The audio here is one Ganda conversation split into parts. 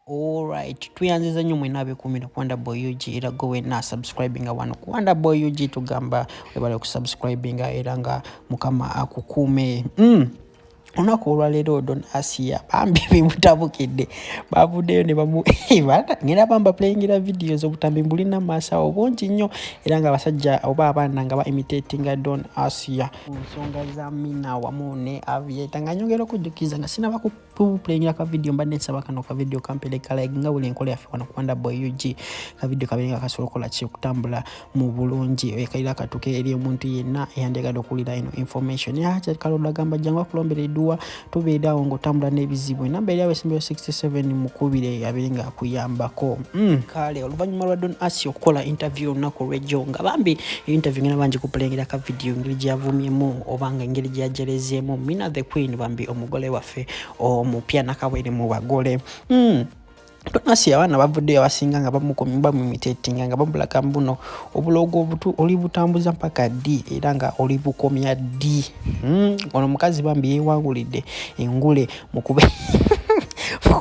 Alright, tweyanziza nnyo mwena abeekuumira ku Wonder Boy UG, era gwe wenna subscribinga wano ku Wonder Boy UG, tugamba webale okusubscribinga era nga Mukama akukuume. Olunaku olwaleero Don Asia bambi bimutabukidde, bavuddeyo ne bamu ngenda bamba playingira videos, obutambi mbulina maaso awo bungi nnyo, era nga abasajja oba abaana nga ba imitatinga Don Asia ku nsonga za Mina wamu ne Aviator. Nga nyongera okujjukiza nga sinaba kuplayingira ka video, mbadde nsaba kano ka video kampere ka like nga buli enkola yaffe wano ku Wonder Boy UG, ka video kabeere nga kasobola okukola ki, okutambula mu bulungi, ekalira katuke eri omuntu yenna eyandyagadde okuwulira eno information. Hajat Kalolo agamba jangu akulombera edduwa, tubeera awo ng'otambula n'ebizibu. Enamba eri awo esembeyo 67, mukubire abeere nga akuyambako. Kale oluvannyuma lwa Don Asia okukola interview olunaku olw'ejjo, nga bambi interview ngena bangi kupulengera ka video, engeri gyeyavumyemu oba nga engeri gyeyajerezeemu Mina the Queen, bambi omugole waffe omupya nakawere mu bagole. Don Asia abaana bavuddeyo abasinga nga bamuimitatinga nga bamulaga mbuno obulogo oli butambuza mpaka ddi era nga oli bukomya ddi. Ono omukazi bambi yeewangulidde engule mu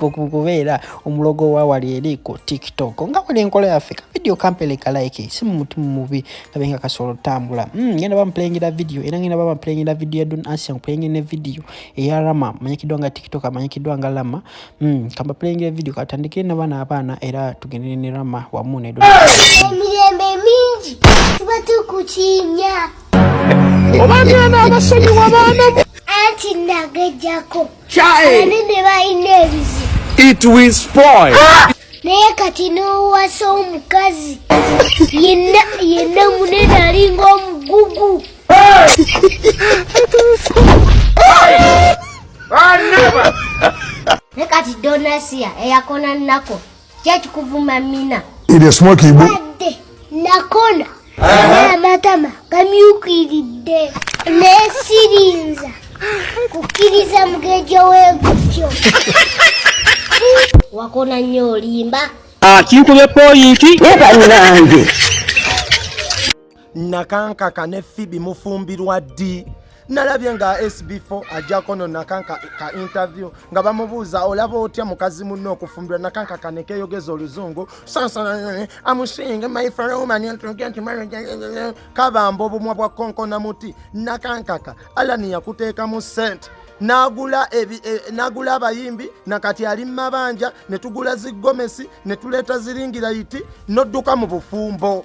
kubeera omulogo wa wali eri ku TikTok. Nga buli enkola yaffe, ka video kampere ka like, si mu mutima mubi, kabe nga kasobola otambula. Ngenda bamuplayingira video, era ngenda bamuplayingira video ya Don Asia, nkuplayingira ne video eya Rama amanyikiddwa nga TikTok, amanyikiddwa nga Rama. Kamba playingira video, katandikire nabana abaana era tugendere ne Rama wamu ne Don. Emirembe mingi tuba tukukinya. Oba abasonyiwa baana. Anti nagejjako abanene balina ebizibu. It will spoil. Naye kati n'owasa omukazi yenna yenna munene alinga omugugu. Ne kati Donasia eyakona nako kyekikuvuma Mina. It is smoky. Wadde nakona, naye amatama gamyukiridde, naye sirinza kukkiriza mugejo we gutyo. Wakona nnyo, olimba. Kinkubye point. Bannange. Nakankaka ne Fibi mufumbirwa ddi? Nalabye nga SB4 ajjako no Nakanka ka interview nga bamubuuza, olaba otya mukazi munno okufumbirwa? Nakankaka nekeyogeza oluzungu, amusinga my fellow woman to get married. Kabamba obumwa bwa konkona muti. Nakankaka, Alani yakuteekamu ssente n'agula n'agula abayimbi, nakati ali mumabanja, ne tugula zigomesi ne tuleeta ziringirayiti, n'odduka mu bufumbo.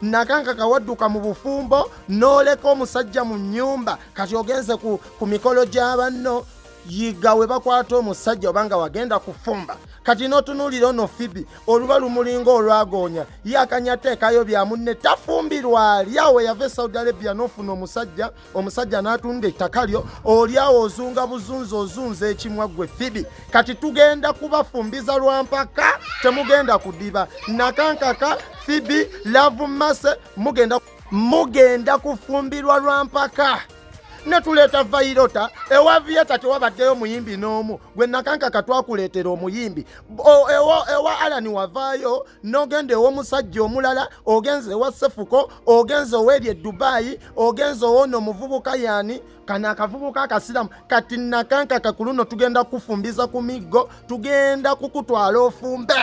Nakankaka, wadduka mu bufumbo n'oleka omusajja mu nnyumba, kati ogenze ku mikolo gy'abanno. Yiga we bakwata omusajja obanga wagenda kufumba. Kati n'otunuulira ono Fibi, oluba lumulinga olwagoonya, ye akanya teekayo bya munne, tafumbirwa. Ali awo yava e Saudi Arabia n'ofuna omusajja, omusajja n'atunda ettaka lyo, oli awo ozunga buzunzi, ozunza ekimwa gwe Fibi. Kati tugenda kubafumbiza lwampaka, temugenda kudiba. Nakankaka, Fibi, Love Mase, mugenda kufumbirwa lwampaka. Netuleeta vairota ewa Vieta, tewabaddeyo muyimbi n'omu. Gwe Nakankaka, twakuleetera omuyimbi. Ewa Alani wavaayo n'ogenda ew'omusajja omulala, ogenze ewa Sefuko, ogenze oweri e Dubayi, ogenze owoono omuvubuka yaani kano akavubuka akasiramu. Kati Nakankaka, ku luno tugenda kufumbiza ku miggo, tugenda kukutwala ofumbe.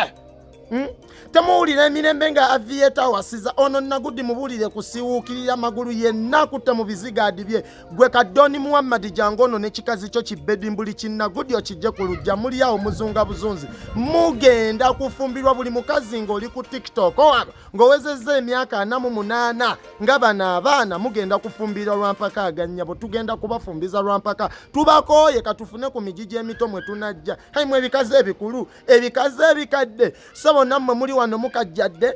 Temuwulira emirembe nga Avieta wasiza ono Nagudi, mubuulire kusiwuukirira magulu yenna akutte mu bizigaadi bye. Gwe Kadoni Muhammadi, jangu ono n'ekikazi kyo kibbedimbuli kinnagudi okijje ku lujja. Muli awo muzunga buzunzi, mugenda kufumbirwa buli mukazi ng'oli ku TikTok owaba ng'owezezza emyaka 48 nga bano abaana mugenda kufumbirwa lwampaka. Agannyabo tugenda kubafumbiza lwampaka, tubakooye. Katufune ku migigi emito mwe tunajja. Haimwe ebikazi ebikulu, ebikazi ebikadde, sebo nammwe muli wano mukajjadde.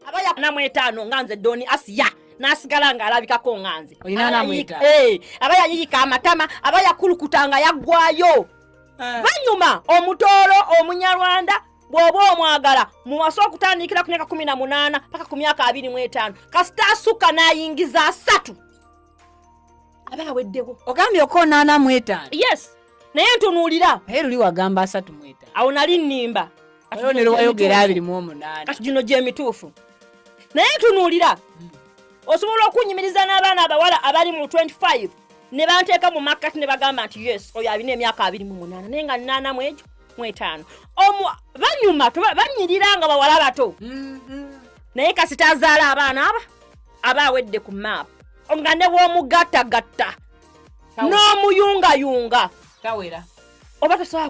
Aba 45 nga nze Doni Asiya, n'asigala ng'alabikako nga nze. Olina 45. Aba yayiyika amatama, aba yakulukuta nga yaggwayo. Banyuma omutoolo omunyarwanda, bw'oba omwagala muwase okutandikira ku myaka 18 paka ku myaka 25. Kasita asukka n'ayingiza 30, aba aweddewo. Ogambye okoona 45? Yes, naye ntunuulira. Naye luli wagamba 35. Awo nali nnimba. Olwo ne lwayogera 28. Kati gino gyemituufu, naye ntunuulira osobola okunyumiriza n'abaana abawala abali mu 25. Ne banteeka mu makkati ne bagamba nti yes, oyo alina emyaka 28, naye nga nnaana mu egyo mu etaano. Banyuma, banyirira nga bawala bato. Naye kasita azaala abaana aba aba awedde ku maapu, nga ne bw'omugattagatta n'omuyungayunga tawera. Oba tosobola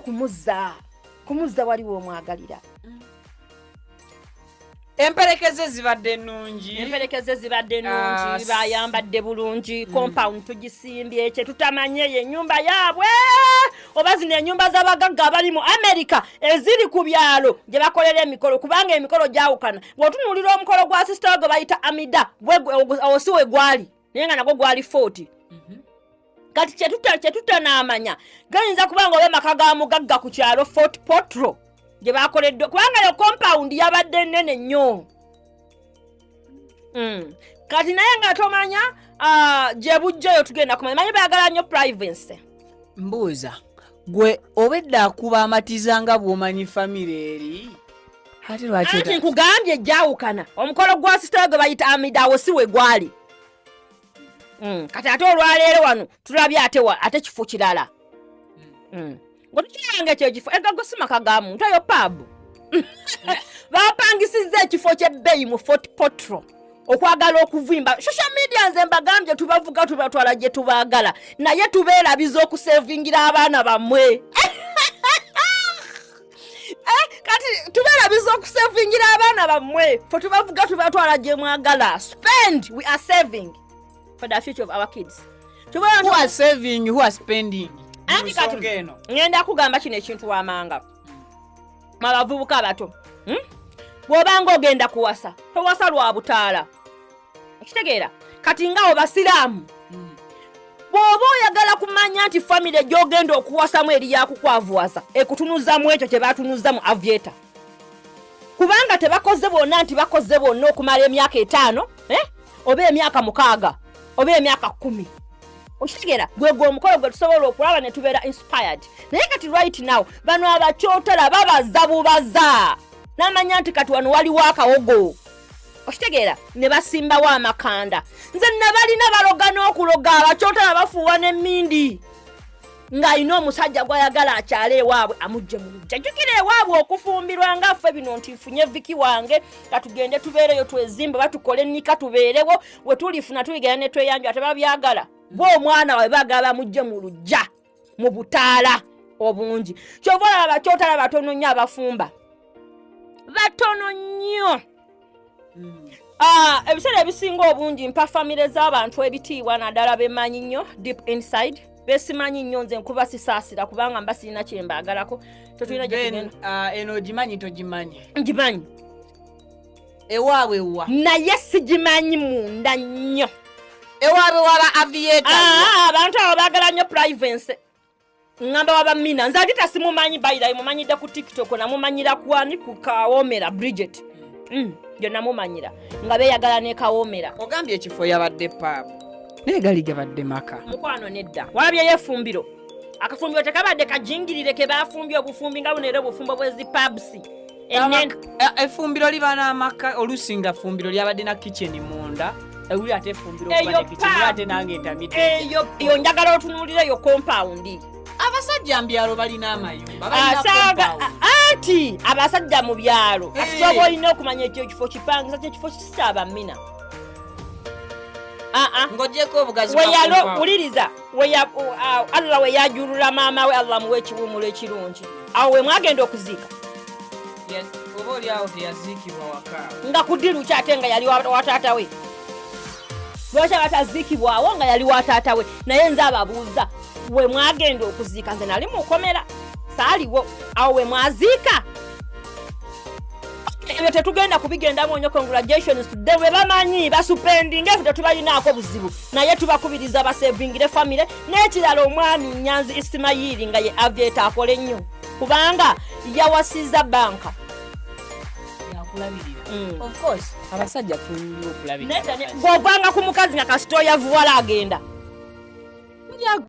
kumuzza wali w'omwagalira. Emperekeze zibadde nnungi. Emperekeze zibadde nnungi. Bayambadde bulungi, compound tugisimbye. Kye tutamanye, eyo ennyumba yaabwe oba zino ennyumba z'abagagga abali mu America eziri ku byalo gye bakolera emikolo, kubanga emikolo gyawukana. Bw'otunuulira omukolo gwa sister gwe bayita Amida, awo si we gwali, naye nga nagwo gwali 40. Kati kyetutanaamanya, gayinza kuba nga oba maka ga mugagga ku kyalo Fort Portal gye bakoleddwa, kubanga yo compound yabadde nnene nnyo. Kati naye nga tomanya, gye bujjayo tugenda kumanya. Manyi baagala nnyo privacy. Mbuuza gwe, obedda akuba amatiza nga bw'omanyi famire eri, ate lwaki? Anti nkugambye gyawukana. Omukolo gwa sister gwe bayita Amida awo si we gwali. Kati ate olwaleero wano tulabye ate ate kifo kirala. Nga tukiranga ekyo ekifo egago si maka ga muntu, eyo pub bapangisizza ekifo ky'ebbeeyi mu Fort Portal okwagala okuvimba social media. Nze mbagambye, tubavuga tubatwala gye tubaagala, naye tubeerabiza okusevingira abaana bammwe. Kati tubeerabiza okusevingira abaana bammwe. Fe tubavuga tubatwala gye mwagala. Spend, we are saving for the future of our kids. Tubeera Who are saving, who are spending mu Anti kati nsonga eno? Ŋŋenda kugamba kino ekintu wamanga mwe abavubuka abato, Bw'obanga ogenda kuwasa, towasa lwa butaala, okitegeera? Kati nga abo basiraamu, bw'oba oyagala kumanya nti famire gy'ogenda okuwasamu eri yakukwavuwaza, ekutunuzamu ekyo kye batunuza mu Aviator, kubanga tebakoze bonna nti bakoze bonna okumala emyaka 5, eh? Oba emyaka 6 oba emyaka 10, okitegeera? Gwe gwe omukolo gwe tusobola okulaba ne tubeera inspired. Naye kati right now bano abakyotala babaza bubaza n'amanya nti kati wano waliwo akawogo, okitegeera? Ne basimbawo amakanda. Nze nabalina baloga n'okuloga, abakyotala bafuuwa n'emmindi ng'alina omusajja gw'ayagala akyale ewaabwe amugje mu lujja. Jjukira ewaabwe okufumbirwa nga ffe bino nti nfunye viki wange, katugende tubeereyo twezimbe oba tukole nika tubeerewo, we tulifuna tuligenda ne tweyanjula. Tebabyagala gwe omwana wawe, baagala bamugje mu lujja mu butaala obungi. Kyova olaba bakyotala batono nnyo, abafumba batono nnyo. Ebiseera ebisinga obungi mpa famire z'abantu ebitiibwa, naddala bemanyi nnyo deep inside. Besimanyi nnyo nze nkuba sisaasira, kubanga mba sirina kyembaagalako, tetulina gye Then, tugenda. Eno ogimanyi togimanyi? Ngimanyi. Ewaabwe wa? Naye sigimanyi munda nnyo. Ewaabwe waba Aviator? Abantu abo baagala nnyo privacy. Ŋŋamba waba Mina, nze Avita simumanyi bayirayi, mumanyidde ku TikTok. Namumanyira kwani? Ku Kawomera Bridget. Gye namumanyira nga beeyagala ne Kawomera. Ogambye ekifo yabadde pub, naye gali gabadde maka. Mukwano nedda, walabyeyo efumbiro? Akafumbiro tekabadde kajingirire ke bafumbye obufumbi nga buno, era obufumbo bwezi pubs ennene. Efumbiro liba n'amaka, oluusi nga fumbiro lyabadde na kitchen munda, ewuli ate efumbiro Eyo okuba ne kitchen, pub. ate nange entamidde. Eyo njagala otunuulire eyo compound. Abasajja mu byalo balina amayumba, balina Asaaga compound. Anti abasajja mu byalo kati kyoba olina okumanya ekyo ekifo kipangisa, kyekifo kikyabamina. Ng'ogyeko obugazi bwa Weyalo compound. wuliriza, Allah we yajulula maama we, Allah muwe ekiwumulo ekirungi, awo we mwagenda okuziika. Oba oli awo teyaziikibwa waka. Nga kudiru ki ate nga yali wa taata we? Lwaki abataziikibwawo nga yali wa taata we? Naye nze ababuuza, we mwagenda okuziika, nze nali mukomera, saaliwo awo we mwaziika. Ebyo tetugenda kubigendamu nnyo. Congratulations to them, bamanyi basupendinga, efe tetubalinaako buzibu, naye tubakubiriza basevingire famire. N'ekirala, omwami Nyanzi Isimayiri nga ye Aviator akole nnyo, kubanga yawasiza banka. Yakulabirira. Of course, abasajja tuliwo okulabirira. Gw'ovanga ku mukazi nga kasita oyavuwala agenda.